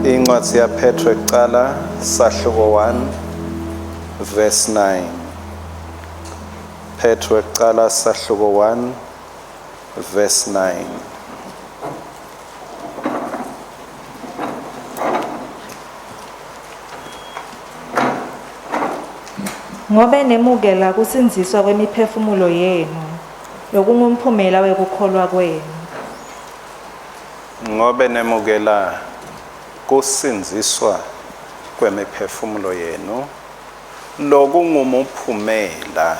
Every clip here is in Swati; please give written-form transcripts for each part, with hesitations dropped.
Incwadzi yaPetro ekucala sahluko 1 verse 9. Petro ekucala sahluko 1 verse 9. Ngobe nemukela kusindziswa kwemiphefumulo yenu, lokungumphumela wekukholwa kwenu. Ngobe nemukela kusindziswa kwemiphefumulo yenu, lokungumuphumela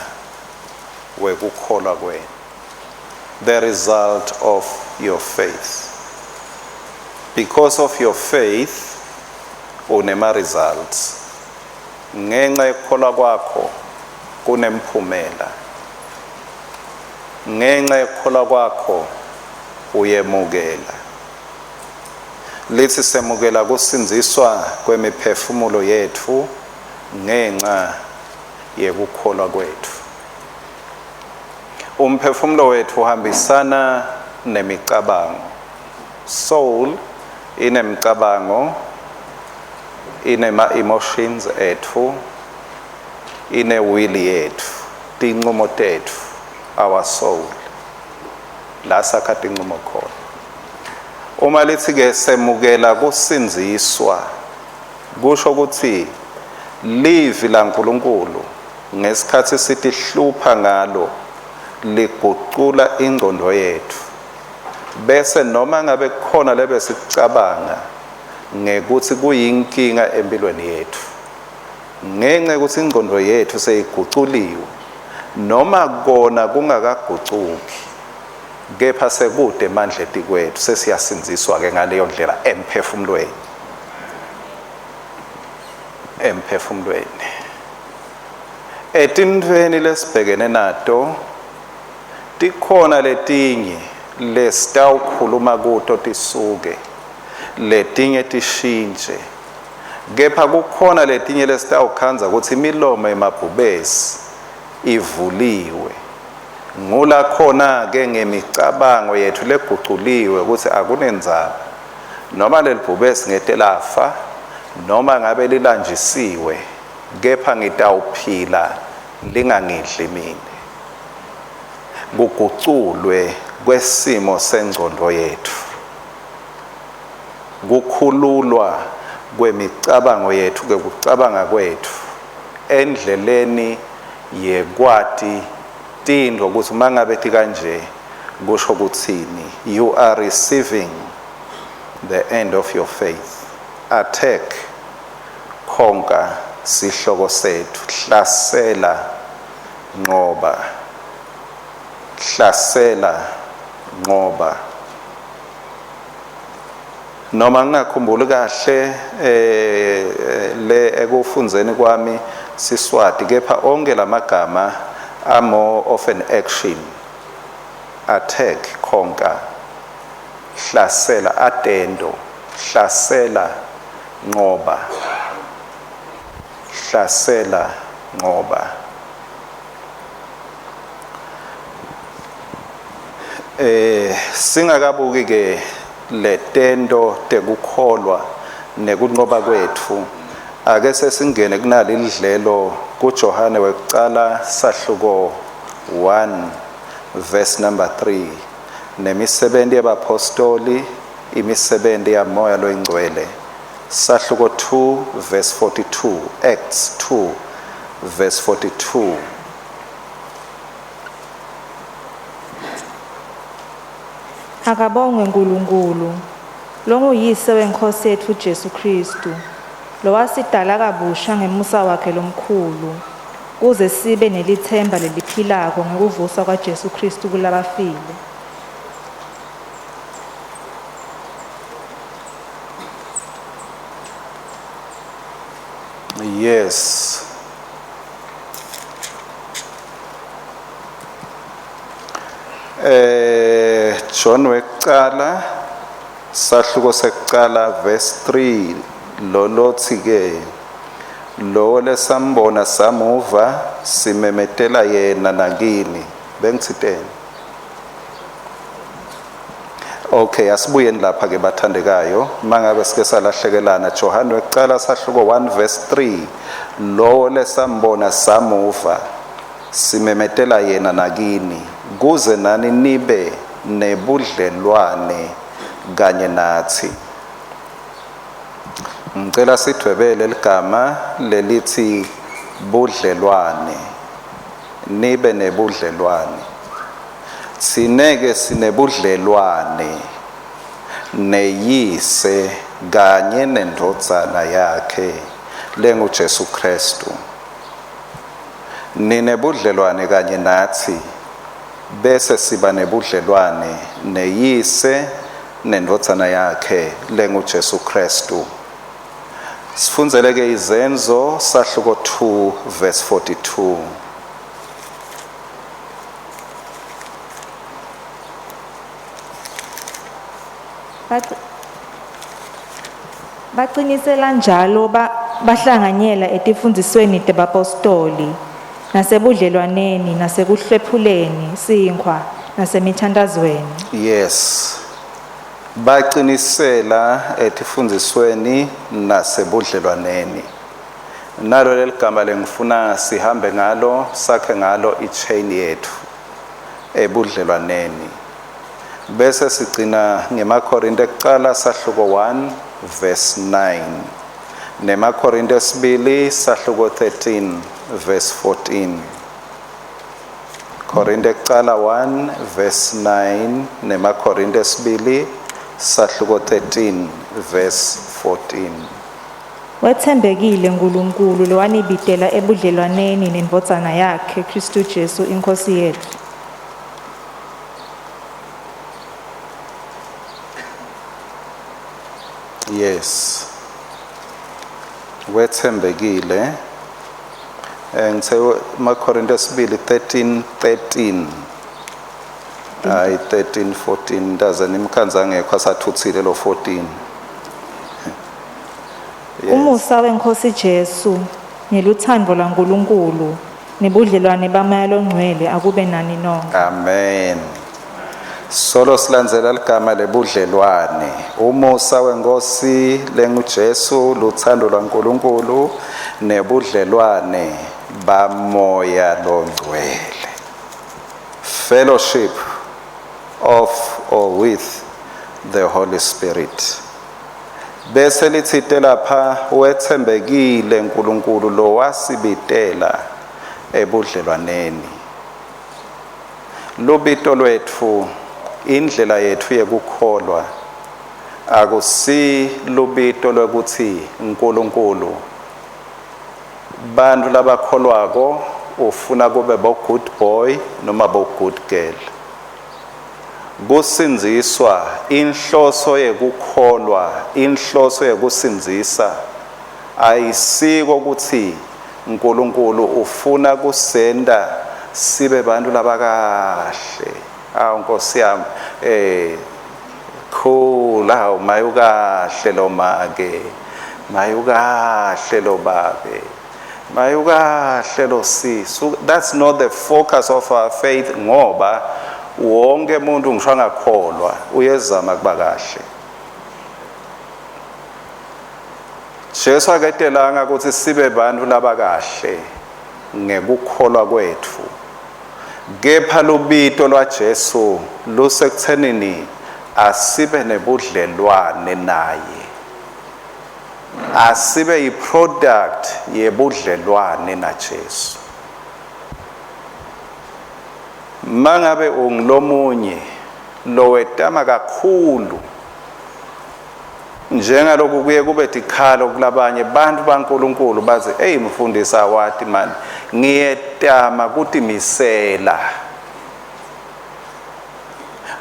wekukholwa kwenu. The result of your faith. Because of your faith unema results. Ngenxa yekukholwa kwakho kunemphumela. Ngenxa yekukholwa kwakho uyemukela. Lithi semukela kusindziswa kwemiphefumulo yetfu ngenxa yekukholwa kwetfu. Umphefumulo wetfu uhambisana nemicabango. Soul inemicabango, inema emotions etfu, ine will yetfu, tincumo tetfu, our soul. La sakha tincumo khona. Uma lithi ke semukela kusindziswa, kusho ukuthi livi laNkulunkulu ngesikhathi sitihlupha ngalo ligucula ingqondo yetfu. Bese noma ngabe kukhona lebesikucabanga ngekuthi kuyinkinga empilweni yetfu, ngenxa yokuthi ingqondo yetfu seyiguculiwe, noma kona kungakagucuki, kepha sekude emandla etikwetfu, sesiyasindziswa ke ngaleyo ndlela emphefumulweni. Emphefumulweni. Etintfweni lesibhekene nato tikhona letinye lesitawukhuluma kuto tisuke, letinye tishintshe, kepha kukhona letinye lesitawukhandza kutsi imilomo emabhubesi ivuliwe. Ngula khona ke ngemicabango yethu leguculiwe ukuthi akunendzaba noma lelibhubesi ngete lafa, noma ngabe lilanjisiwe, kepha ngitawuphila lingangidli mine. Kuguculwe kwesimo sengcondvo yetfu, kukhululwa kwemicabango yetfu, kwekucabanga kwetfu endleleni yekwati tintfo kutsi uma ngabe tikanje kusho kutsini. You are receiving the end of your faith. Attack, conquer sihloko setfu, hlasela, nqoba. Hlasela, nqoba. Noma ngingakhumbuli kahle le ekufundzeni kwami Siswati, kepha onke lamagama are more of an action. Attack, conquer, hlasela, atento, hlasela, nqoba. Hlasela, nqoba. Singakabuki ke letento tekukholwa nekunqoba kwetfu, ake sesingene kunali lidlelo kuJohane wekucala sahluko 1 verse number 3, nemisebenti yebapostoli, imisebenti yaMoya loyingcwele, sahluko 2 verse 42, Acts 2 verse 42. Akabongwe Nkulunkulu, longuyise weNkhosi yetfu Jesu Khristu, lowasidala kabusha ngemusa wakhe lomkhulu, kuze sibe nelitsemba leliphilako ngekuvuswa kwaJesu Khristu kulabafile. Yes. John wekucala sahluko sekucala verse 3, lolothi ke lo lesambona samuva simemetela yena nakini. Bengitsiteni? Okay, asibuyeni lapha ke bathandekayo. Mangabe sike salahlekelana, Johane wekucala sahluko 1 verse 3, lowo lesambona samuva simemetela yena nakini, kuze nani nibe nebudlelwane kanye nathi. Ngicela sidwebele ligama lelithi budlelwane, nibe nebudlelwane. Sineke sinebudlelwane neyise kanye nendvodzana yakhe lenguJesu Kristu. Ninebudlelwane kanye nathi, bese siba nebudlelwane neyise nendvodzana yakhe lenguJesu Kristu. Sifundzele-ke Izenzo sahluko 2 verse 42. Bacinisela njalo bahlanganyela etifundzisweni tebapostoli, nasebudlelwaneni, nasekuhlephuleni sinkhwa, nasemithantazweni. Yes. Bacinisela etifundzisweni nasebudlelwaneni. Nalo leligama lengifuna sihambe ngalo, sakhe ngalo i-chain yethu ebudlelwaneni. Bese sigcina ngemaKorinte ekucala sahluko 1 verse 9. NemaKorinte esibili sahluko 13 verse 14. Korinte ekucala 1 verse 9 nemaKorinte esibili sahluko 13 verse 14. Wetsembekile uNkulunkulu lowanibitela ebudlelwaneni nendvodzana yakhe Kristu Jesu iNkhosi yetfu. Yes. Wetsembekile. Ngithe maKorinte esibili 13 13. Hayi 13 14 ndaze nimkhanza ngekho asathuthile lo 14. Yes. Umusa weNkhosi Jesu nelutsandvo lwaNkulunkulu nebudlelwane baMoya loNgcwele akube nani nonke. Amen. Solo silandzela ligama lebudlelwane. Umusa weNkhosi lenguJesu, luthando lwaNkulunkulu nebudlelwane baMoya loNgcwele. Fellowship of or with the Holy Spirit. Bese litsite lapha wetsembekile uNkulunkulu lowasibitela ebudlelwaneni. Lubito lwetfu, indlela yetfu yekukholwa akusi lubito lwekuthi uNkulunkulu bantu labakholwako ufuna kube bo good boy noma bo good girl. Kusindziswa inhloso yekukholwa, inhloso yekusindzisa ayisiko ukuthi uNkulunkulu ufuna kusenda sibe bantu labakahle. Awu Nkosi yami, khula, hawu mayukahle lo make, mayukahle lo babe, mayukahle lo sisi. That's not the focus of our faith, ngoba wonke umuntu ngisho angakholwa uyezama kuba kahle. Jesu aketelanga ukuthi sibe bantu labakahle ngekukholwa kwethu, kepha lubito lwaJesu lusekuthenini asibe nebudlelwane naye, asibe yiproduct yebudlelwane naJesu. Mangabe ungilomunye lowetama kakhulu njengaloku kuye kube tikhalo kulabanye bantu baNkulunkulu bathi, hey mfundisi awati mani, ngiyetama kutimisela.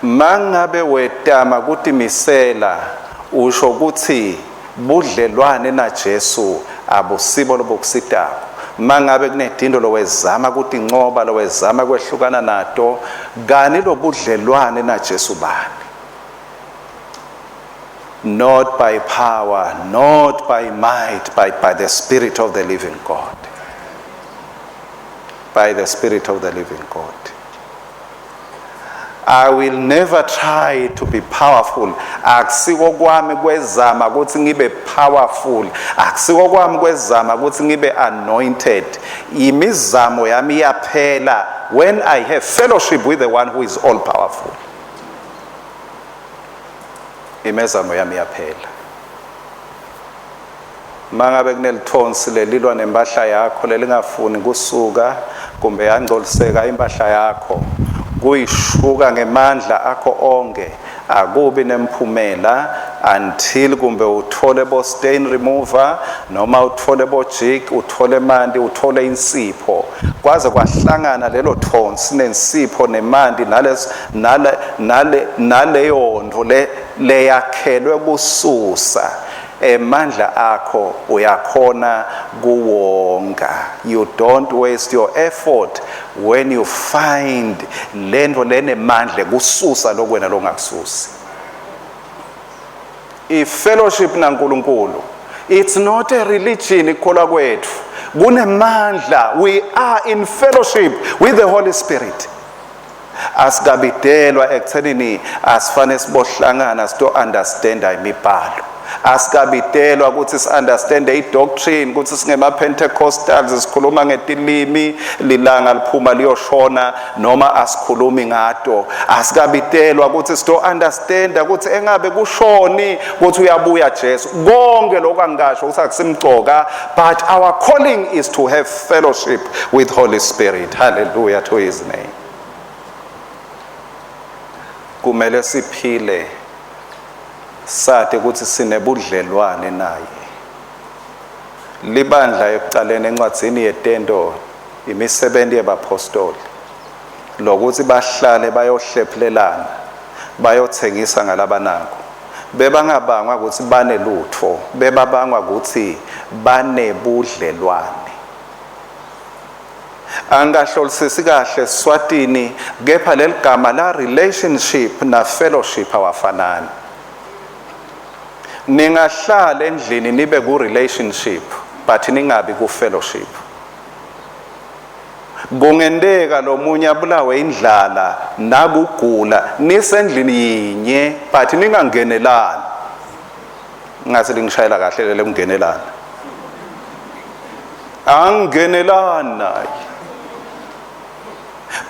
Mangabe wetama kutimisela usho ukuthi budlelwane naJesu abusibo lobukusitako. Mangabe kunedindo lowezama kutincoba, lowezama kwehlukana nato, kani lobudlelwane naJesu bani? Not by power, not by might, but by the Spirit of the living God. By the Spirit of the living God. I will never try to be powerful. Akusiko kwami kwezama ukuthi ngibe powerful, akusiko kwami kwezama ukuthi ngibe anointed. Imizamo yami iyaphela when I have fellowship with the one who is all powerful. Imizamo yami iyaphela. Mangabe kunelithonsi lelilwa nempahla yakho lelingafuni kusuka, kumbe yangcoliseka impahla yakho, kuyishuka ngemandla akho onke akubi nemphumela until kumbe uthole bo stain remover noma uthole bo jig, uthole manti, uthole insipho, kwaze kwahlangana lelo thonsi nensipho nemanti nales nale nale naleyo nto le leyakhelwe kususa emandla akho, uyakhona kuwonga. You don't waste your effort when you find lento lenemandla kususa lokwena longakususi. I-fellowship naNkulunkulu, it's not a religion. Ikholwa kwethu kunemandla. We are in fellowship with the Holy Spirit. Asikabidelwa ekuthenini asifane sibohlangana sito understanda imibhalo. Asikabidelwa ukuthi si-understande i-doctrine, ukuthi singema-Pentecostals, sikhuluma ngetilimi lilanga liphuma liyoshona noma asikhulumi ngato. Asikabidelwa ukuthi sito understanda ukuthi engabe kushoni ukuthi uyabuya Jesu. Konke lokho angisho ukuthi akusimcoka, but our calling is to have fellowship with Holy Spirit. Hallelujah to his name. Kumele siphile sade ukuthi sinebudlelwane naye. Libandla ekucaleni encwadzini yetento, imisebenzi yebapostoli, lokuthi bahlale bayohlephulelana, bayothengisa ngalabanako, bebangabangwa ukuthi banelutfo, bebabangwa ukuthi banebudlelwane. Angahlolisisi kahle Swatini, kepha leligama la relationship na fellowship awafanani. Ningahlala endlini nibe ku relationship, but ningabi ku fellowship. Kungenteka lo munye abulawe indlala nakugula nisendlini yinye, but ningangenelani. Ngathi lingishayela kahle lele kungenelana, angingenelani naye,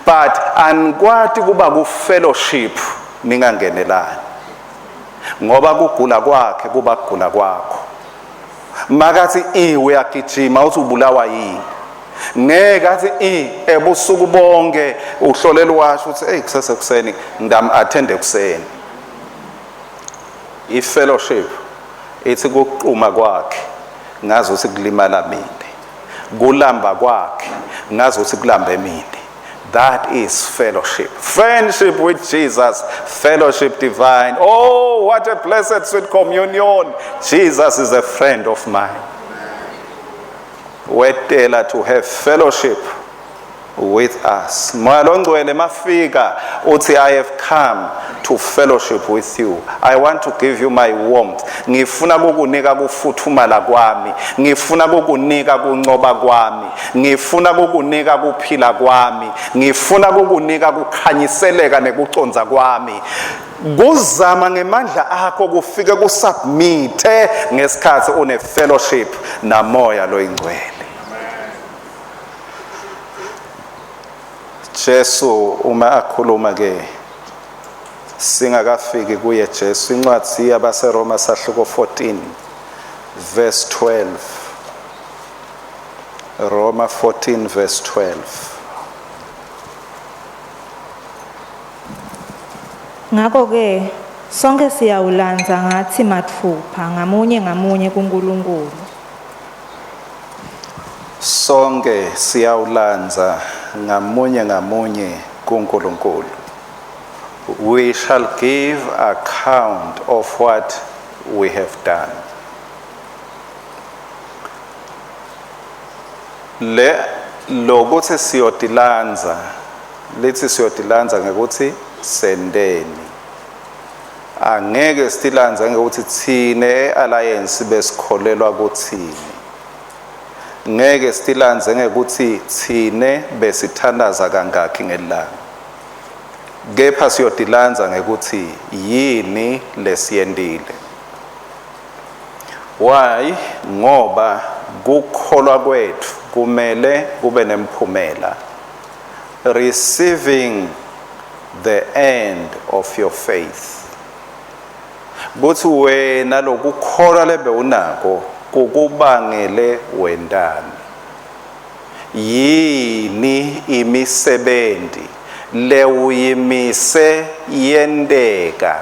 but anikwati kuba ku fellowship ningangenelani, ngoba kugula kwakhe kuba kugula kwakho. Makathi i uyagijima, uthi ubulawa yini? Ngeke athi i ebusuku bonke uhlolela washo uthi, "Hey, kusese kuseni ngidam attend ekuseni." I-fellowship ithi kuquma kwakhe ngazi ukuthi kulimala mina, kulamba kwakhe ngazi ukuthi kulambe mina. That is fellowship, friendship with Jesus, fellowship divine. Oh, what a blessed sweet communion! Jesus is a friend of mine. Wetela to have fellowship with us. Moya longcwele mafika uthi, "I have come to fellowship with you. I want to give you my warmth. Ngifuna kukunika kufuthumala kwami, ngifuna kukunika kuncoba kwami, ngifuna kukunika kuphila kwami, ngifuna kukunika kukhanyiseleka nekuconza kwami." Kuzama ngemandla akho kufike kusubmit ngesikhathi une fellowship namoya loyingcwele. Jesu uma akhuluma ke, singakafiki kuye Jesu, incwadi yabaseRoma sahluko 14 verse 12. Roma 14 verse 12. Ngakho-ke sonke siyawulandza ngathi matfupha ngamunye ngamunye kuNkulunkulu. Sonke siyawulandza ngamunye ngamunye kuNkulunkulu. We shall give account of what we have done. Le lokuthi siyotilandza, lithi siyotilandza ngekuthi sendeni. Angeke sitilandze ngekuthi thine e-alliance besikholelwa kuthini. Ngeke sitilandze ngekuthi thine besithandaza kangakhi ngelanga. Kepha siyotilandza ngekuthi yini lesiyentile. Why? Ngoba kukholwa kwethu kumele kube nemphumela. Receiving the end of your faith. Kuthi wena lokukholwa lebewunako kukubangele wentani. Yini imisebenti lewuyimise yenteka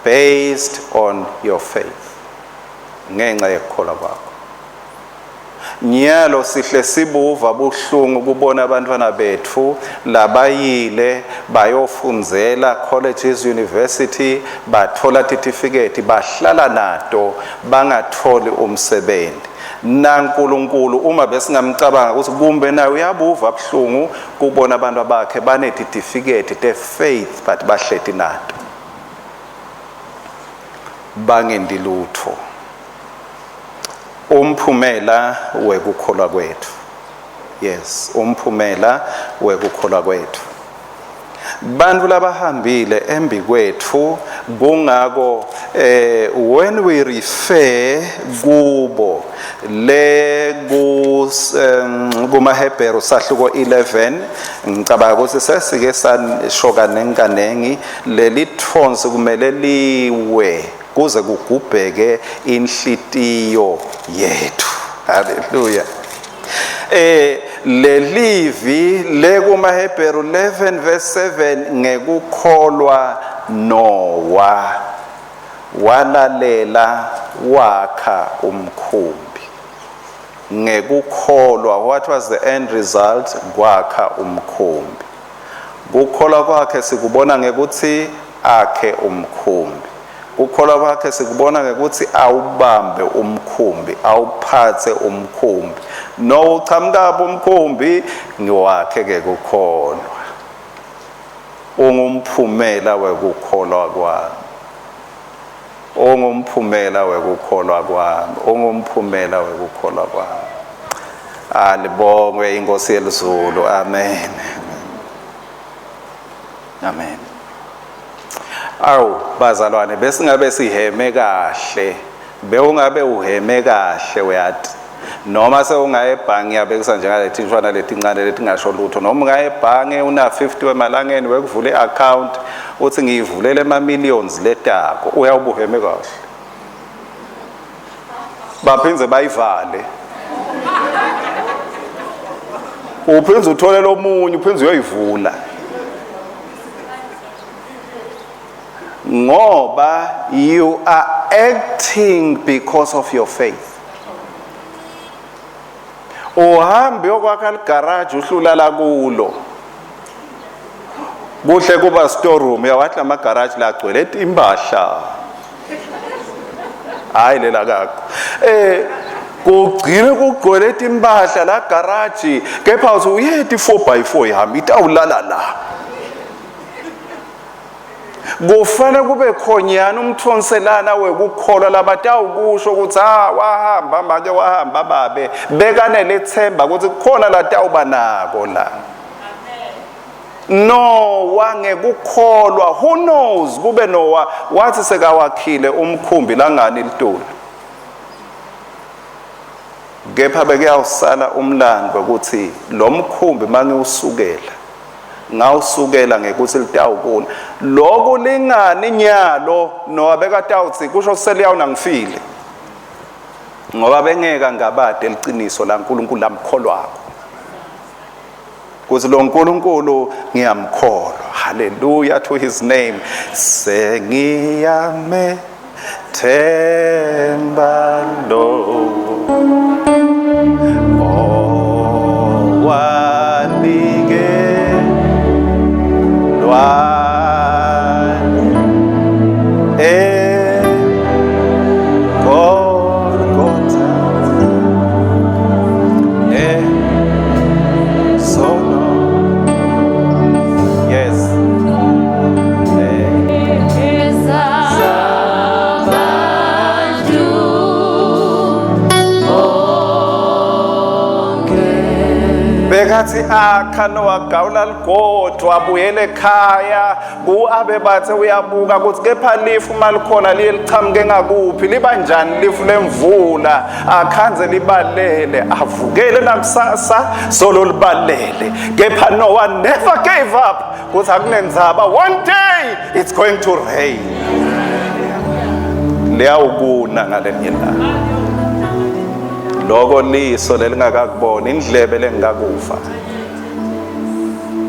based on your faith, ngenxa yekukholwa kwakho. Nyalo sihle sibuva buhlungu kubona abantwana bethu labayile bayofundzela colleges, university, bathola titifiketi, bahlala nato bangatholi umsebenzi. NaNkulunkulu uma besingamcabanga ukuthi kumbe naye uyabuva buhlungu kubona abantu bakhe banetitifiketi te-faith but bahleti nato bangendi lutho. Umphumela wekukholwa kwethu. Yes, umphumela wekukholwa kwethu. Bantu labahambile embi kwethu, kungako when we refer kubo le kumaHebheru sahluko 11, ngicabanga ukuthi sesike sasho kanengi kanengi, leli thonsi kumele liwe kuze kugubheke inhlitiyo yethu. Haleluya. Lelivi le kumaHebheru 11 verse 7, ngekukholwa Noah walalela wakha umkhumbi. Ngekukholwa, what was the end result? Kwakha umkhumbi. Kukholwa kwakhe sikubona ngekuthi akhe umkhumbi. Kukholwa kwakhe sikubona ngekuthi awubambe umkhumbi, awuphathe umkhumbi. No uchamuka umkhumbi ngiwakhe ke kukholwa. Ungumphumela wekukholwa kwami. Ungumphumela wekukholwa kwami. Ungumphumela wekukholwa kwami. Alibongwe inkosi yelizulu. Amen. Amen. Awu bazalwane, besingabe siheme kahle, bewungabe uheme kahle uyati. Noma sewungaye ebhange, yabekisa njengalethi intshwana letincane letingasho lutho, noma ungaye ebhange una 50 wemalangeni wekuvula i-account, uthi ngiyivulele ema millions letako, uyawubuheme kahle. Baphindze bayivale. Uphindze uthole lomunye, uphindze uyoyivula. Ngoba you are acting because of your faith. Uhambe uyokwakha ligarage, uhlulala kulo. Kuhle kuba storeroom, uyawathi lamagaraji lagcwele impahla. Hayi lela kakho. Kugcine kugcwele impahla la garage, kepha uthi uyeti 4x4 yami itawulala la. Kufanele kube khonyana umthonselana wekukholwa labatawukusho ukuthi ha wahamba make, wahamba babe, bekanele themba ukuthi kukhona latawuba nako la. Noah ngekukholwa, who knows, kube Noah wathi sekawakhile umkhumbi langani litulu, kepha bekuyawusala umlando ukuthi lo mkhumbi mangiwusukela ngawusukela ngekuthi litawukuna lokhu lingani nyalo. Noah bekatawuthi kusho seliyawuna ngifile, ngoba bengeka ngabade liciniso laNkulunkulu lamkholwako kuthi lo nkulunkulu ngiyamkholwa. Hallelujah to his name. Sengiyame themba lo owanike lwani e Golgotha e sono. Yes. Ezabantu. Ngekhathi akha Noah gawula ligodo abuyele ekhaya ku abe bathe uyabuka ukuthi kepha lifu malikhona liye lichamuke ngakuphi liba njani lifu lemvula akhanze libalele avukele nakusasa solo libalele kepha Noah never gave up kuthi akunenzaba one day it's going to rain liyawukuna ngalenye ilanga loko liso lelingakakubona indlebe lengikakuva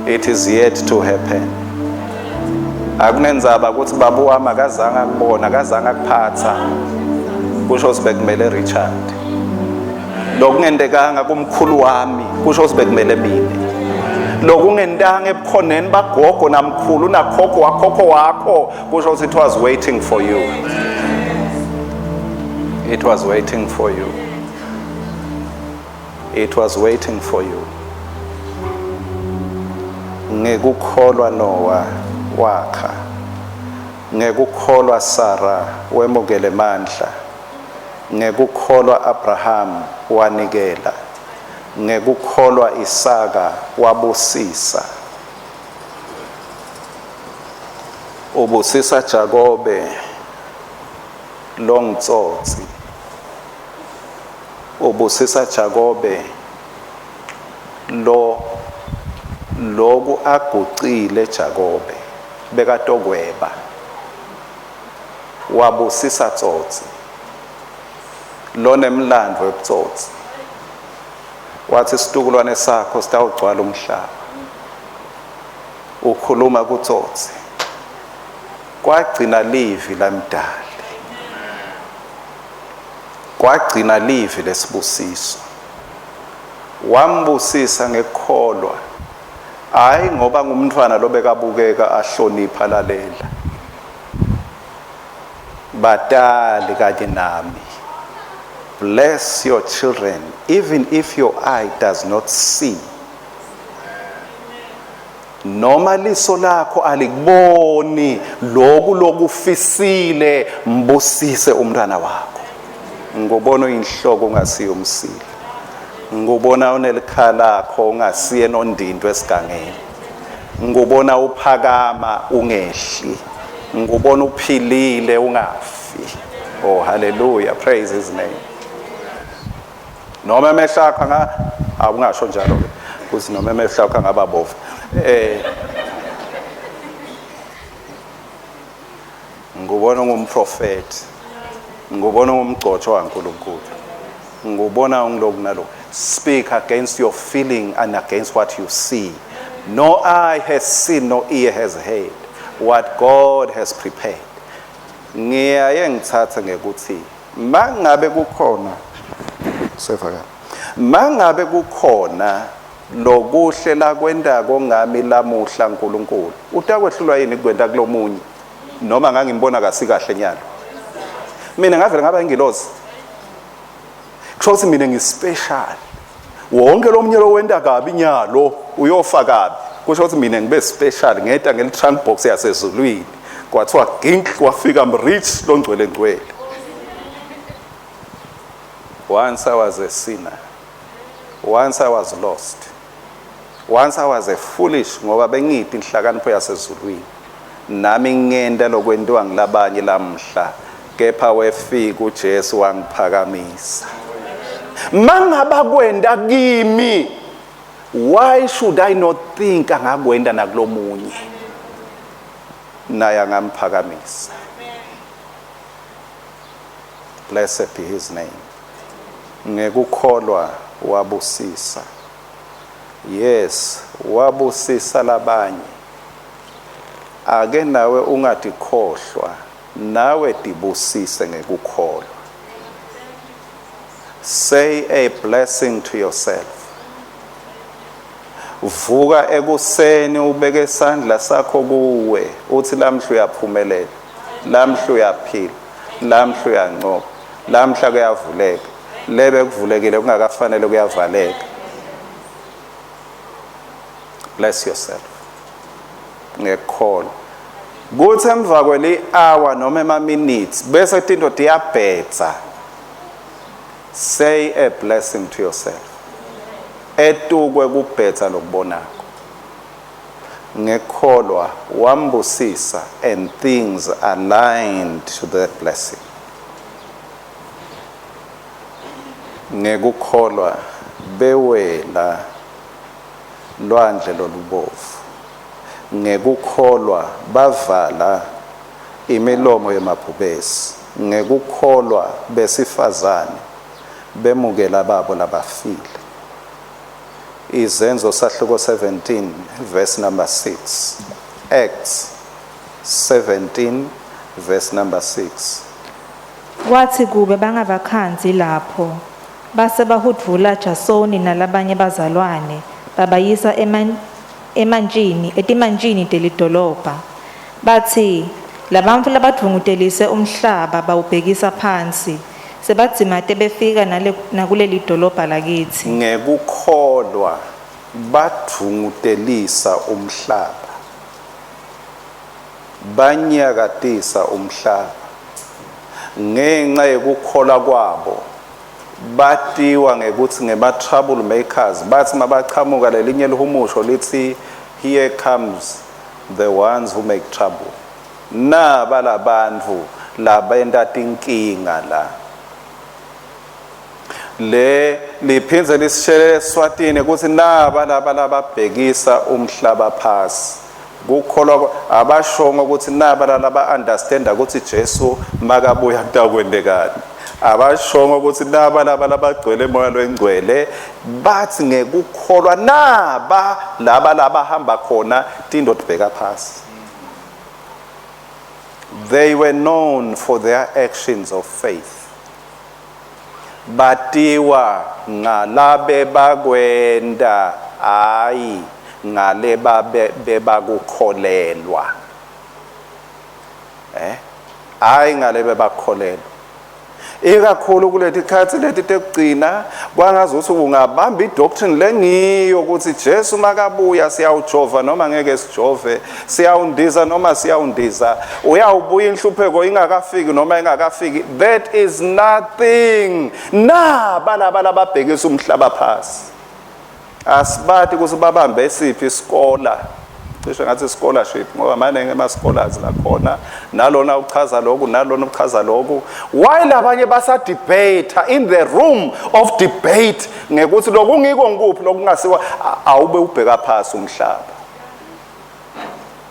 it is yet to happen akunenzaba ukuthi baba wami akazange akubona akazange akuphatha kusho ukuthi bekumele Richard lokungentekanga kumkhulu wami kusho ukuthi bekumele mina lokungentanga ebukhoneni bagogo namkhulu nakhokho wakhokho wakho kusho ukuthi it was waiting for you it was waiting for you it was waiting for you ngekukholwa Noah wakha ngekukholwa Sara wemukele mandla ngekukholwa Abraham wanikela ngekukholwa Isaka wabusisa ubusisa Jakobe longitsotsi ubusisa Jakobe lo loku agucile Jakobe bekatokweba wabusisa tsotsi lonemlandvo webutsotsi wathi situkulwane sakho sitawugcwala umhlaba ukhuluma kutsotsi kwagcina livi lamdali kwagcina livi lesibusiso wambusisa ngekukholwa hayi ngoba ngumntwana lobekabukeka ahlonipha lalela batali kanye nami bless your children even if your eye does not see noma liso lakho alikuboni loku lokufisile mbusise umntwana wakho ngubona uyinhloko ungasiyo umsila ngubona unelikhala lakho ungasiye nondindwa esigangeni ngubona uphakama ungehli ngubona uphilile ungafi oh hallelujah praise his name noma amehlo akho anga awungasho njalo ke kuthi noma amehlo akho angaba bovu eh ngubona ungumprofeti ngubona ungumgcotshwa waNkulunkulu ngubona ungiloku naloku speak against your feeling and against what you see no eye has seen no ear has heard what God has prepared ngiyaye ngithathe ngekuthi mangabe kukhona sevakala mangabe kukhona lokuhle lakwentako ngami lamuhla uNkulunkulu utakwehlulwa yini kwenta kulomunye noma ngangimbona kasikahle nyalo mina ngavele ngaba ingilozi kusho ukuthi mina ngispecial wonke lo munye lowenta kabi nyalo uyofa kabi kusho ukuthi mina ngibe special ngeta ngeli trunk box yasezulwini kwathiwa gink wafika mrich longcwele ngcwele once i was a sinner once i was lost once i was a foolish ngoba bengiphi inhlakanipho yasezulwini nami ngenta lokwentiwa ngilabanye lamhla kepha wefika uJesu wangiphakamisa mangaba kwenda kimi why should i not think angakwenda nakulomunye naye angamphakamisa blessed be his name ngekukholwa wabusisa yes wabusisa labanye ake nawe ungatikhohlwa nawe tibusise ngekukholwa say a blessing to yourself vuka ekuseni ubeke isandla sakho kuwe uthi lamhla uyaphumelela lamhla uyaphila lamhla uyancoba lamhla kuyavuleka lebe kuvulekile kungakafanele kuyavaleka bless yourself ngekukholwa kuthi emva kweli hour noma ema minutes bese tinto tiyabhetsa say a blessing to yourself Etukwe kubhetsa lokubonako. Ngekholwa wambusisa, and things aligned to that blessing. Ngekukholwa bewela lwandle lolubovu. Ngekukholwa bavala imilomo yemabhubesi. Ngekukholwa besifazane bemukela babo labafile. Izenzo sahluko 17 verse number 6. Acts 17 verse number 6. Kwathi kube bangabakhandzi lapho, base bahudvula Jasoni nalabanye bazalwane babayisa emantjini etimantjini telidolobha. Batsi labantfu labadvungutelise umhlaba bawubhekisa phansi, sebadzimate befika nakulelidolobha lakitsi. Ngekukholwa badvungutelisa umhlaba, banyakatisa umhlaba. Ngenxa yekukholwa kwabo batiwa ngekuthi ngema trouble makers. Bathi mabachamuka lelinye lihumusho lithi, "Here comes the ones who make trouble." Naba labantu labenta tinkinga la. Le liphindze lisishelele eSwatini ukuthi naba laba lababhekisa umhlaba phasi. Kukholwa abashongo ukuthi naba laba understand ukuthi Jesu makabuya kutakwendekani. Abashongo ukuthi naba laba labagcwele moya lwengcwele. Bathi ngekukholwa naba laba labahamba khona tindo tibheka phasi. They were known for their actions of faith. Batiwa ngalabe bakwenda, hayi ngale babe bebakukholelwa. Hayi ngale bebakholelwa. Ikakhulu kuleti khathi leti tekugcina, kwangazuthi ungabamba idoctrine lengiyo ukuthi Jesu makabuya siyawujova noma ngeke sijove, siyawundiza noma siyawundiza, uyawubuya inhlupheko ingakafiki noma ingakafiki. That is nothing. Naba laba lababhekisa umhlaba phasi, asibati ukuthi babambe siphi isikole. Cishe ngathi scholarship, ngoba maningi ema-scholars lakhona, nalona uchaza lokhu, nalona uchaza lokhu, while abanye basa-debate in the room of debate ngekuthi lokungiko ngikuphi lokungasiwa. Awube ubheka phasi umhlaba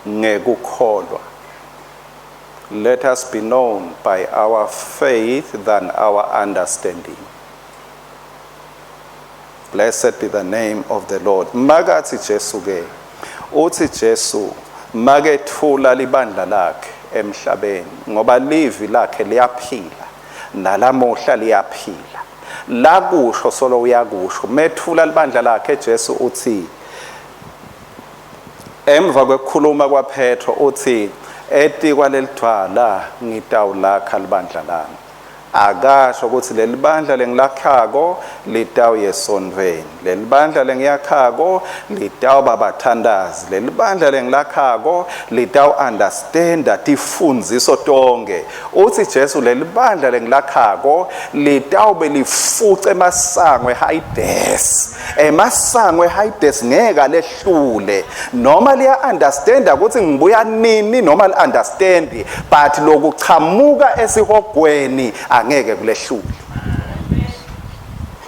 ngekukholwa. Let us be known by our faith than our understanding. Blessed be the name of the Lord. Makathi Jesu ke, uthi Jesu makethula libandla lakhe emhlabeni, ngoba livi lakhe liyaphila nalamuhla, liyaphila, lakusho solo uyakusho. Methula libandla lakhe Jesu uthi, emva kwekukhuluma kwaPetro, uthi, "Etikwa lelidvwala ngitawulakha libandla lami." Akasho ukuthi leli bandla lengilakhako litawuye esontfweni, leli bandla lengiyakhako litawuba bathandazi, leli bandla lengilakhako litawu-understanda tifundziso tonke. Uthi Jesu, leli bandla lengilakhako litawube lifuce emasango eHades. Emasango eHades ngeke alehlule, noma liya-understanda ukuthi ngibuya nini noma li-understand, but lokuchamuka esihogweni angeke kulehlule.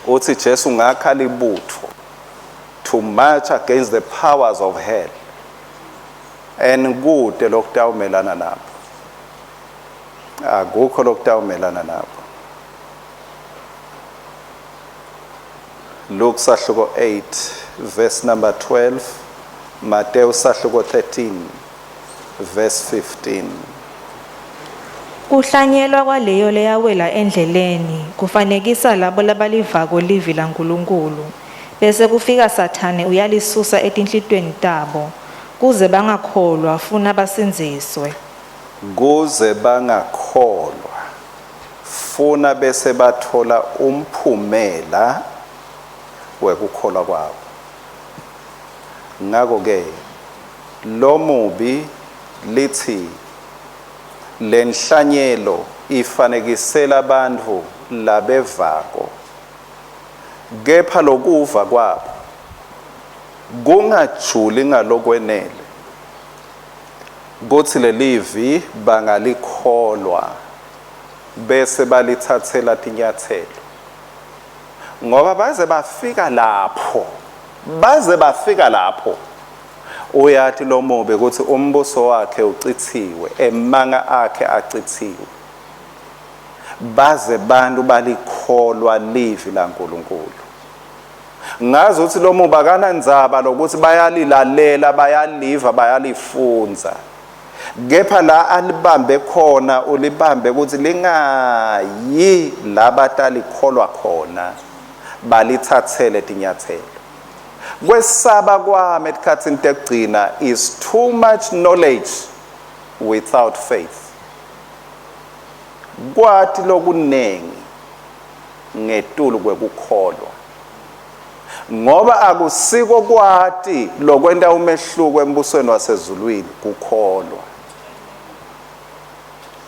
Uthi Jesu ngakha libutho to march against the powers of hell, and kude lokutawumelana nabo, akukho lokutawumelana nabo. Luke sahluko 8 verse number 12, Matthew sahluko 13 verse 15. Kuhlanyelwa kwaleyo leyawela endleleni kufanekisa labo labalivako livi laNkulunkulu, bese kufika Sathane uyalisusa etinhlitiyweni tabo, kuze bangakholwa funa basindziswe. Kuze bangakholwa funa bese bathola umphumela wekukholwa kwabo. Ngakho ke lomubi, lithi lenhlanyelo ifanekisela abantu labevako, kepha lokuva kwabo Kungajuli ngalokwenele kuthi lelivi bangalikholwa bese balithathela tinyathelo, ngoba baze bafika lapho, baze bafika lapho uyathi lo mubi ukuthi umbuso wakhe ucithiwe, emanga akhe acithiwe, baze bantu balikholwa livi laNkulunkulu. Ngazi ukuthi lo mubi akanandzaba lokuthi bayalilalela, bayaliva, bayalifunza, kepha la alibambe khona ulibambe ukuthi lingayi la batalikholwa khona, balithathele tinyathelo. Kwesaba kwami etikhatsini tekugcina is too much knowledge without faith. Kwati lokunengi ngetulu kwekukholwa, ngoba akusiko kwati lokwenta umehluko embusweni wasezulwini, kukholwa,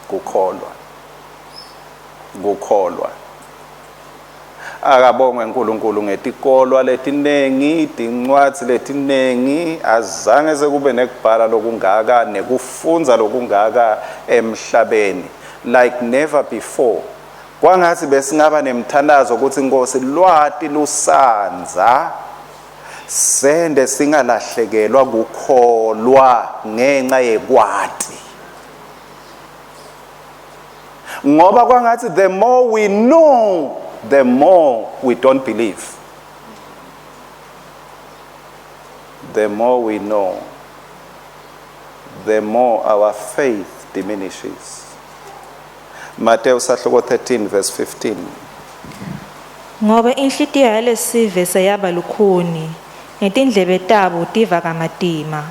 kukholwa, kukholwa. Akabongwe uNkulunkulu ngetikolwa letinengi, tincwadzi letinengi, azange sekube nekubhala lokungaka nekufundza lokungaka emhlabeni like never before. Kwangathi besingaba nemthandazo ukuthi Nkosi lwati lusandza, sende singalahlekelwa kukholwa ngenxa yekwati, ngoba kwangathi the more we know, the more we don't believe. The more we know, the more our faith diminishes. Mateyu sahluko 13 verse 15. Ngoba inhlitiyo yalesive seyaba lukhuni, netindlebe tabo tiva kamatima,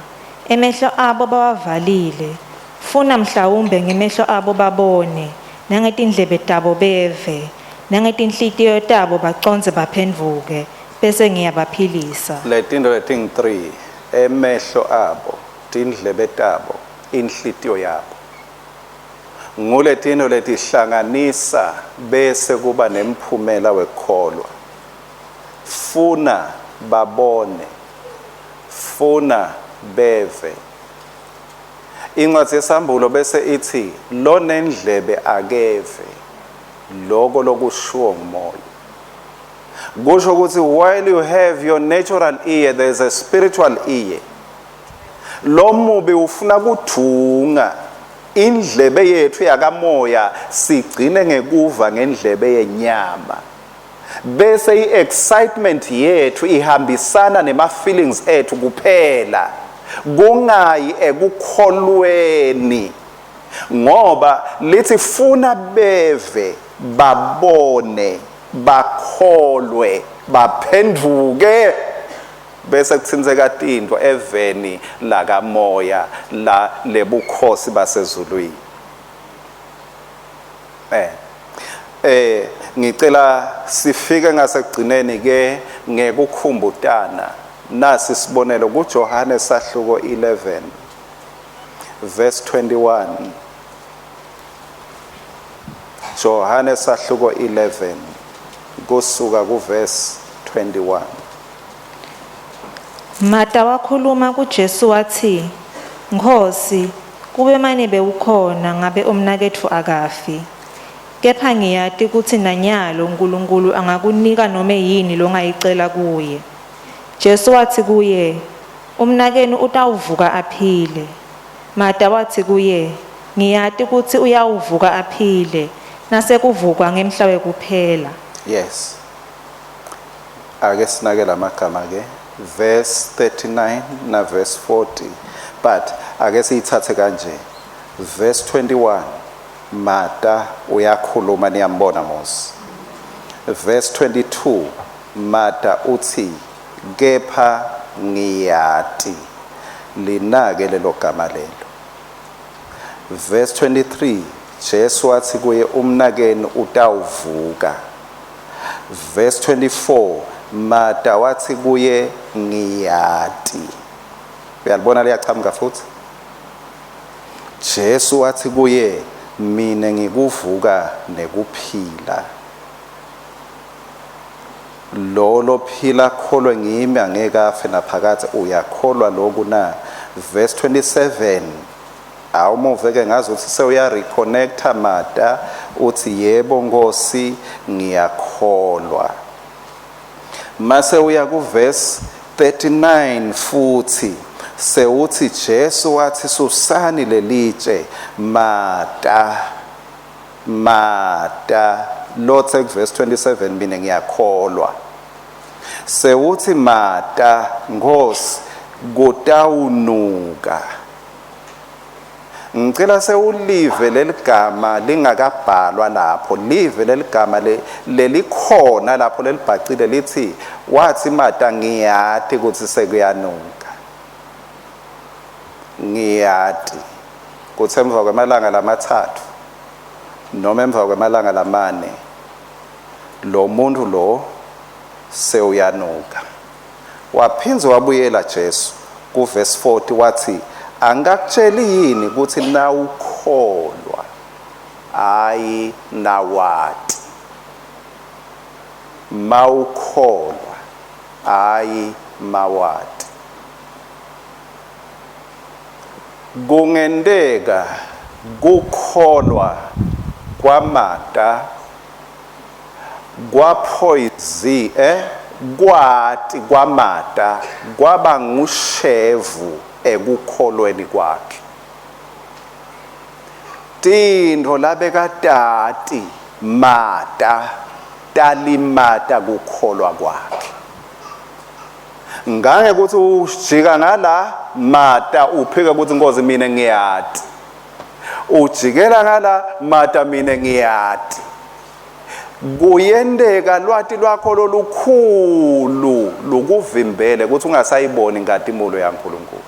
emehlo abo bawavalile, funa mhlawumbe ngemehlo abo babone, nangetindlebe tabo beve, nangetinhlitiyo tabo bacondze baphendvuke, bese ngiyabaphilisa. Letinto letingu-3, emehlo abo, tindlebe tabo, inhlitiyo yabo, nguletintfo letihlanganisa bese kuba nemphumela wekukholwa. Funa babone, funa beve. Incwadzi yesambulo bese ithi lonendlebe akeve loko lokushiwo ngumoya. Kusho ukuthi while you have your natural ear, there is a spiritual ear. Lo mubi ufuna kudunga indlebe yethu yakamoya, sigcine ngekuva ngendlebe yenyama, bese i-excitement yethu ihambisana nema-feelings ethu kuphela, kungayi ekukholweni, ngoba lithi funa beve, babone, bakholwe, baphenduke, bese kuthintseka tintfo eveni lakamoya la lebukhosi basezulwini. Ngicela sifike ngasekugcineni ke ngekukhumbutana. Nasi sibonelo kuJohane sahluko 11 verse 21. Johane sahluko 11 kusuka ku verse 21. Mata wakhuluma kuJesu wathi, "Nkhosi, kube mane bewukhona ngabe umnaketfu akafi. Kepha ngiyati kutsi nanyalo uNkulunkulu angakunika nome yini longayicela kuye." Jesu wathi kuye, "Umnakenu utawuvuka aphile." Mata wathi kuye, "Ngiyati kutsi uyawuvuka aphile nasekuvukwa ngemhla wekuphela." Yes. Ake sinake lamagama ke, verse 39 na verse 40, but ake siyithathe kanje. Verse 21, Mata uyakhuluma, niyambona Mose. Verse 22, Mata uthi kepha ngiyati. Linake lelo gama lelo. Verse 23, Jesu wathi kuye umnakenu utawuvuka. Verse 24, Mata wathi kuye ngiyati. Uyalibona liyachamuka futhi. Jesu wathi kuye mina ngikuvuka nekuphila. Lo lophila akholwe ngimi angeke afe naphakadze. Uyakholwa lokhu na? Verse 27, awumuve ke, ngazi ukuthi sewuya reconnecta Mata, uthi yebo Nkosi, ngiyakholwa. Mase uya ku verse 39 futhi sewuthi Jesu wathi, susani lelitshe. Mata, Mata lothe ku verse 27, mina ngiyakholwa, sewuthi Mata, Nkosi, kutawunuka. Ngicela sewulive leligama lingakabhalwa lapho, live leligama lelikhona lapho lelibhacile, lithi wathi Mata, ngiyati ukuthi sekuyanuka, ngiyati kuthi emva kwemalanga lamathathu noma emva kwemalanga lamane lo muntu lo sewuyanuka. Waphindze wabuyela Jesu kuverse 40, wathi, angikakutsheli yini ukuthi nawukholwa, hayi nawati, mawukholwa, hayi mawati. Kungenteka kukholwa kwamata kwaphoyizi kwati kwamata kwaba ngushevu ekukholweni kwakhe. Tintfo labekatati Mata talimata kukholwa kwakhe. Ngange ukuthi ujika ngala Mata uphika ukuthi Nkosi mina ngiyati, ujikela ngala Mata mina ngiyati. Kuyenteka lwati lwakho lolukhulu lukuvimbele ukuthi ungasayiboni inkatimulo yaNkulunkulu,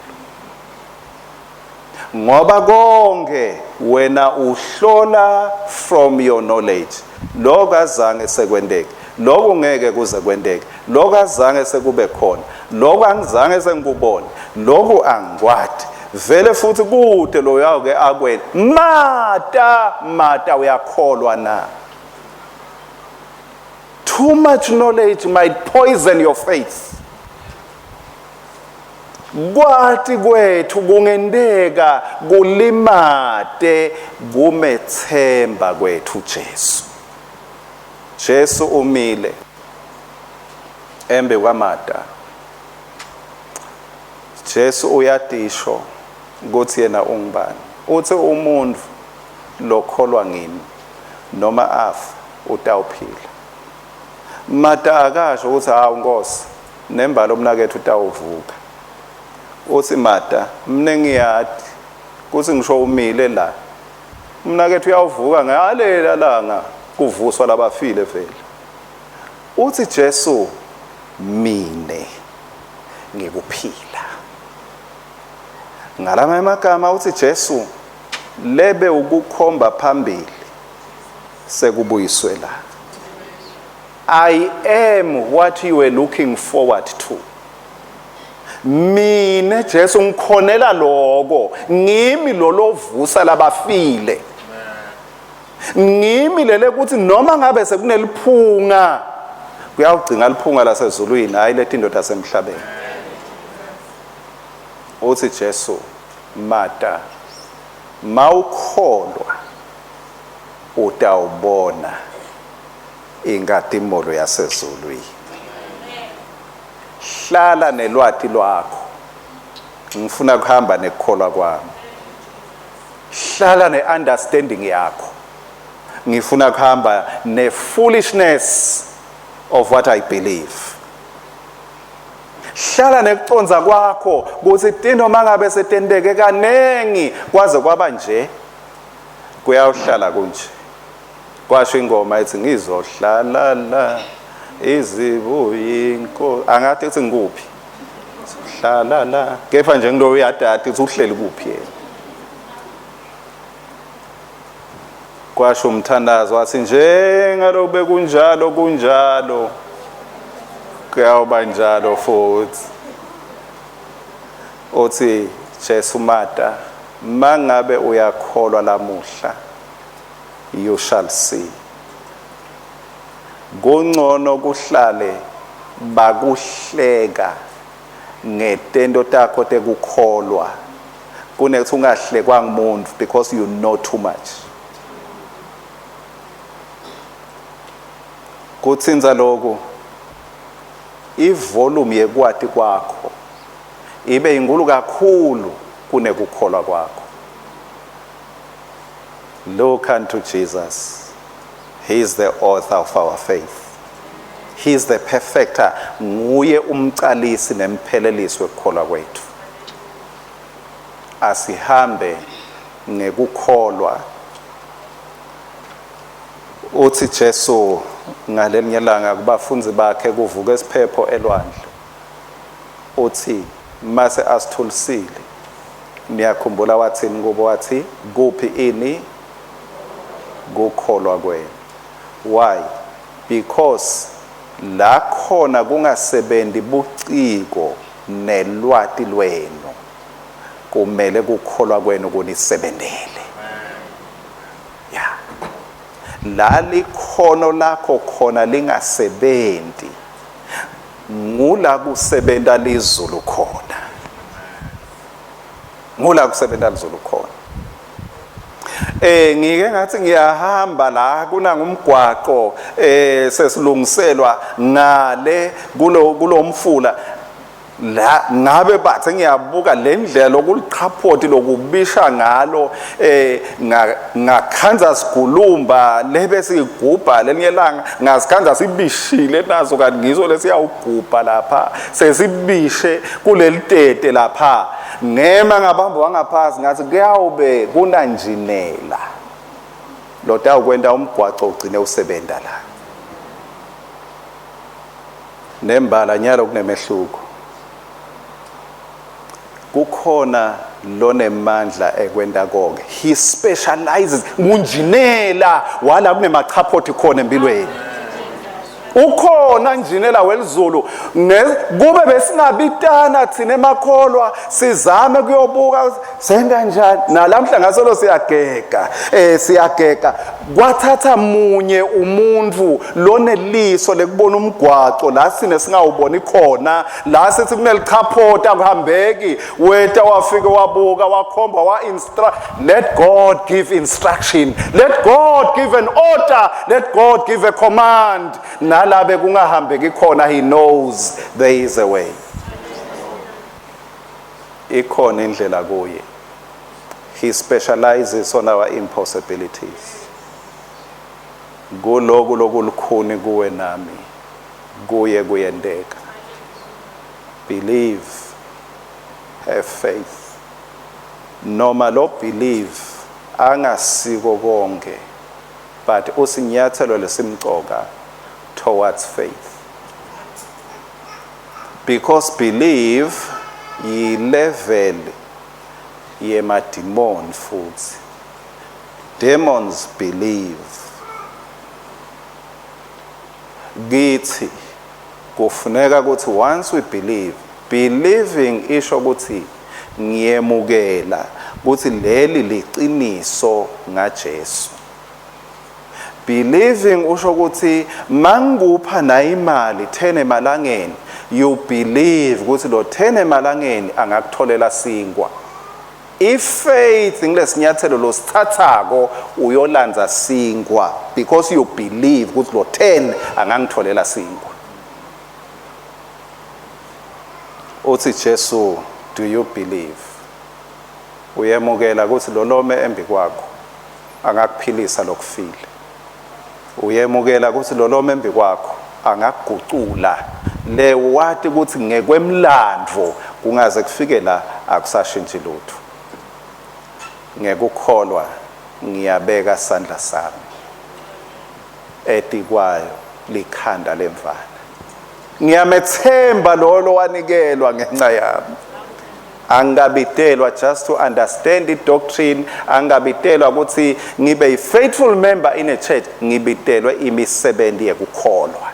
ngoba konke wena uhlola from your knowledge. Lokho azange sekwenteke, lokho ngeke kuze kwenteke, lokho azange sekube khona, lokho angizange sengikubone, lokho angikwati vele futhi kude loyo ke akwena. Mata, Mata, uyakholwa na? Too much knowledge might poison your faith. Kwati kwethu kungenteka kulimate kumethemba kwethu Jesu. Jesu umile embe kwaMata. Jesu uyatisho ukuthi yena ungubani. Uthi umuntu lokholwa ngimi noma afa utawuphila. Mata akasho ukuthi hawu Nkosi, nembala umnakethu utawuvuka. Uthi Mata, mne ngiyati kuthi ngisho umile la umnakethu uyawuvuka ngalela langa kuvuswa labafile vele. Uthi Jesu, mine ngikuphila. Ngalama emagama uthi Jesu, lebe ukukhomba phambili sekubuyiswe la. I am what you were looking forward to. Mine Jesu ngikhonela lokho, ngimi lo lovusa labafile. Ngimi lele ukuthi noma ngabe sekuneliphunga, kuyawugcina liphunga lasezulwini, hayi letindoda semhlabeni. Uthi Jesu, Mata, mawukholwa utawubona inkatimulo yasezulwini. Hlala nelwati lwakho, ngifuna kuhamba nekukholwa kwami. Hlala ne-understanding yakho, ngifuna kuhamba ne-foolishness of what I believe. Hlala nekuconza kwakho ukuthi tino mangabe setenteke kanengi kwaze kwaba nje, kuyawuhlala kunje. Kwasho ingoma ethi ngizohlala la izibuyinko, angathi kuthi ngikuphi, hlala la, kepha nje ngilo uyadada ukuthi uhleli kuphi yena. Kwasho umthandazo wathi njengaloku bekunjalo kunjalo kuyawuba njalo futhi. Uthi Jesu, Mata, mangabe uyakholwa lamuhla, you shall see. Kungcono kuhlale Bakuhleka ngetento takho tekukholwa kunekuthi ungahlekwa ngumuntu because you know too much. Kutsinza lokhu, ivolume yekwati kwakho ibe inkulu kakhulu kunekukholwa kwakho. Look unto Jesus. He is the author of our faith. He is the perfecter. Nguye umcalisi nemphelelisi wekukholwa kwethu. Asihambe ngekukholwa. Uthi Jesu ngalelinye ilanga kubafundi bakhe kuvuka isiphepho elwandle. Uthi mase asithulisile, niyakhumbula wathini kubo? Wathi kuphi ini kukholwa kwenu? Why? Because la khona kungasebenzi buciko nelwati lwenu, kumele kukholwa kwenu kunisebentele. Ya, la likhono lakho khona lingasebenti, ngula kusebenta lizulu khona, ngula kusebenta lizulu khona. Ngike ngathi ngiyahamba la kunangumgwaqo sesilungiselwa ngale kulomfula la, ngabe bathe ngiyabuka le ndlela lokuliqhaphoti lokubisha ngalo, ngakhanza sigulumba lebe sigubha lelinye langa, ngasikhanza sibishile naso, kanti ngiso lesiyawugubha lapha sesibishe kuleli tete lapha. Ngema ngabamba wangaphasi ngathi kuyawube kunanjinela lotawukwenta umgwaco ugcine usebenta la. Nembala nyalo kunemehluko, kukhona lonemandla ekwenta konke. He specializes, ngunjinela wala kunemachaphoti khona empilweni. Ukhona njinela welizulu. Kube besingabitana thina emakholwa sizame kuyobuka senta njani nalamhla, ngasolo siyagega, siyagega. Kwathatha munye umuntu loneliso lekubona umgwaco la sine singawuboni khona, la sithi kunelichaphota akuhambeki, weta wafike wabuka wakhomba wa instruct. Let God give instruction, let God give an order, let God give a command. Nalabe kungahambeki khona, he knows there is a way, ikhona indlela kuye. He specializes on our impossibilities. Kuloku lokulukhuni kuwe nami, kuye kuyenteka. Believe, have faith. Noma lo believe angasiko konke, but usinyathelo lesimcoka towards faith, because believe yi level yemadimon, futhi demons believe. Kithi kufuneka ukuthi once we believe, believing isho ukuthi ngiyemukela ukuthi leli liqiniso ngaJesu. Believing usho ukuthi mangikupha na imali 10 emalangeni, you believe ukuthi lo 10 emalangeni angakutholela sinkwa. Ifaith ngilesinyathelo losithathako uyolanza sinkwa, because you believe ukuthi lo 10 angangitholela sinkwa. Uthi Jesu, do you believe? Uyemukela ukuthi lo lome embi kwakho angakuphilisa lokufile? Uyemukela ukuthi lo lome embi kwakho angakugucula le wati ukuthi ngekwemlandvo kungaze kufike la akusashintshi lutho? Ngekukholwa ngiyabeka sandla sami etikwayo likhanda lemvana, ngiyamethemba lo lowanikelwa ngenxa yami. Angabitelwa just to understand the doctrine, angabitelwa ukuthi ngibe a faithful member in a church. Ngibitelwe imisebenzi yekukholwa,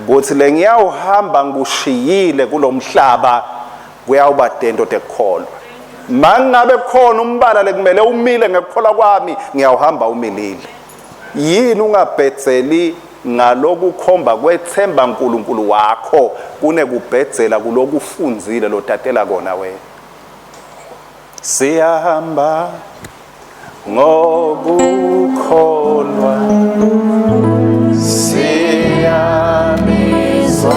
kuthi lengiyawuhamba ngikushiyile kulomhlaba kuyawuba tento tekukholwa. Mangabe khona umbala lekumele umile ngekukholwa kwami, ngiyawuhamba umilile. Yini ungabhedzeli? Ngalokukhomba kwethemba uNkulunkulu wakho kunekubhedzela kulokufundzile lotatela kona wena. Siyahamba ngokukholwa, siyabizwa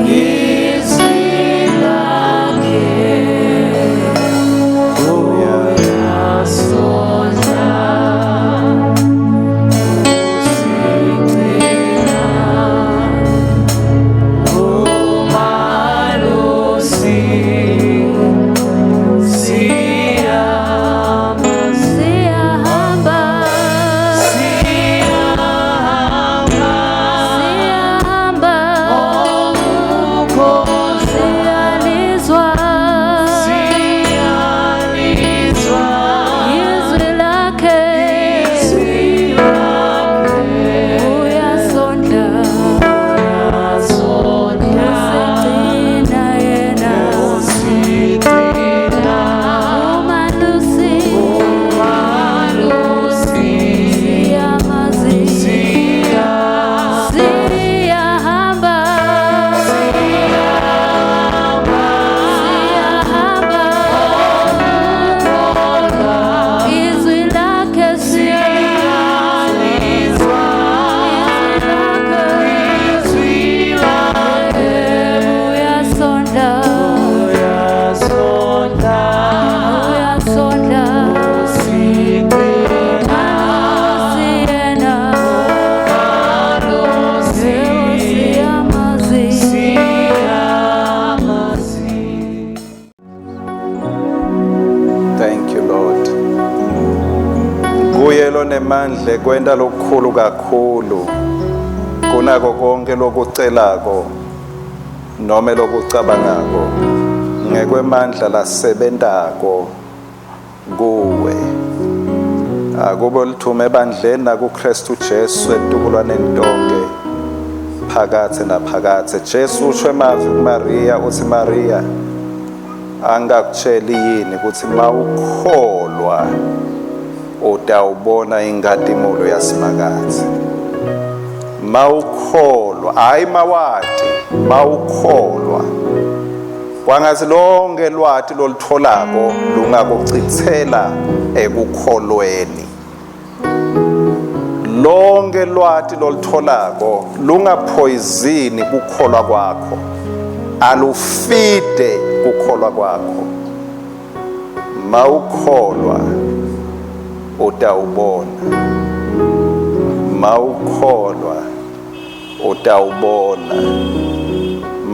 Izwi lakhe uyasondla, usigcina umalusi, siyahamba, Siyahamba, siyahamba, siyahamba, ngokukholwa, siyalizwa siyalizwa izwi lakhe, izwi lakhe, uyasondla, uyasondla, usigcina yena, usigcina umalusi, umalusi, siyamazi, siyahamba, siyahamba, siyahamba, izwi lakhe siyalizwa izwi lakhe, izwi lakhe, uyasondla, uyasondla, uyasondla, usigcina umalusi yena, umalusi, siyamazi. siyamazi. Thank you, Lord. Kuye lonemandla kwenta lokukhulu kakhulu kunako konke lokucelako nome lokucabangako ngekwemandla lasebentako kuwe. Akube lithume ebandleni nakuKristu Jesu etukulwaneni tonke phakathe naphakathe. Jesu usho emavi kuMaria, uthi, Maria, angakutsheli yini ukuthi mawukholwa utawubona inkatimulo yaSimakadze? Mawukholwa, hayi mawati, mawukholwa. Kwangathi lonke lwati lolutholako lungakucitsela ekukholweni. Lonke lwati lolutholako lungaphoyizini kukholwa kwakho, alufide kukholwa kwakho. Mawukholwa utawubona, mawukholwa utawubona,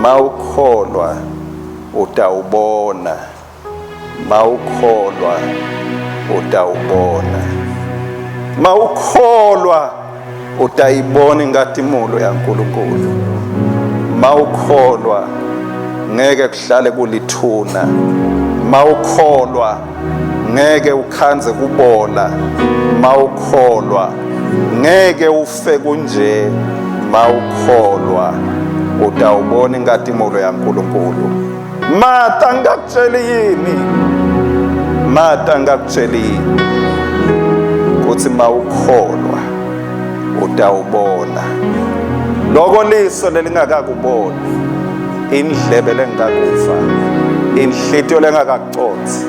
mawukholwa utawubona, mawukholwa utawubona, mawukholwa utayibona inkatimulo yaNkulunkulu. Mawukholwa ngeke kuhlale kulithuna, mawukholwa ngeke ukhanze kubola, mawukholwa ngeke ufe kunje. Mawukholwa utawubona inkatimulo yaNkulunkulu. Mata, ngakutsheli yini? Mata, ngakutsheli yini kuthi mawukholwa utawubona loko liso lelingakakuboni, indlebe lengakakuva, inhlitiyo lengakakucotsi,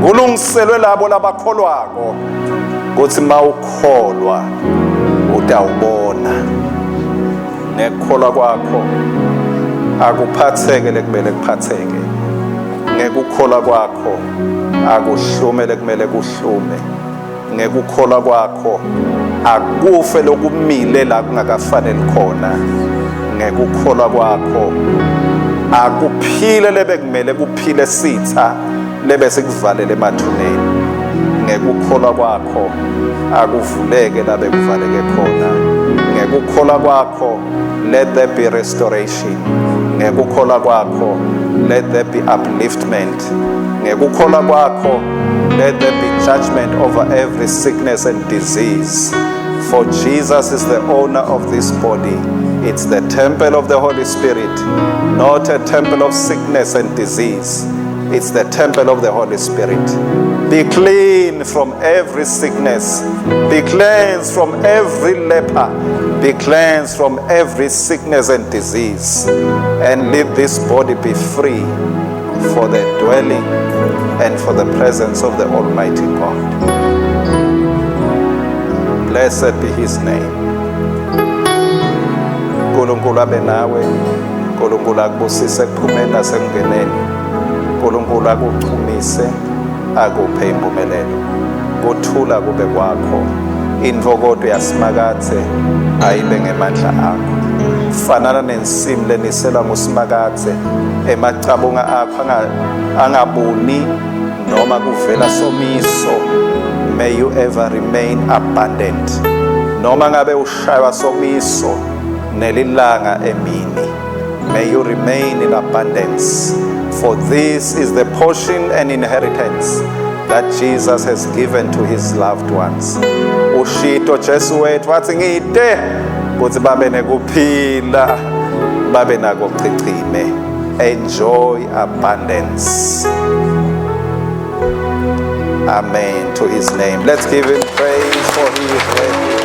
kulungiselwe labo labakholwako? Kuthi mawukholwa utawubona. Nekukholwa kwakho akuphatheke lekumele kuphatheke, ngekukholwa kwakho akuhlume lekumele kuhlume, ngekukholwa kwakho akufe lokumile la kungakafaneli khona, ngekukholwa kwakho akuphile lebekumele kuphile sitha lebe sikuvalele emathuneni, ngekukholwa kwakho akuvuleke la bekuvaleke khona, ngekukholwa kwakho let there be restoration, ngekukholwa kwakho let there be upliftment, ngekukholwa kwakho let there be judgment over every sickness and disease. For Jesus is the owner of this body. It's the temple of the Holy Spirit, not a temple of sickness and disease. It's the temple of the Holy Spirit. Be clean from every sickness. Be cleansed from every leper. Be cleansed from every sickness and disease. And let this body be free for the dwelling and for the presence of the Almighty God. Blessed be his name. uNkulunkulu abe nawe. uNkulunkulu akubusise ekuphumeni nasekungeneni. uNkulunkulu akuchumise akuphe impumelelo. Kuthula kube kwakho. Intokoto yasimakathe ayibe ngemandla akho. Fanana nensimu leniselwa ngusimakathe emacabunga akho angabuni noma kuvela somiso. May you ever remain abundant. Noma ngabe ushaywa somiso nelilanga emini. May you remain in abundance. For this is the portion and inheritance that Jesus has given to his loved ones. Ushito Jesu wethu wathi ngide kuthi babe nekuphila babe nako chichime. Enjoy abundance. Amen to his name. Let's give him praise for he is worthy.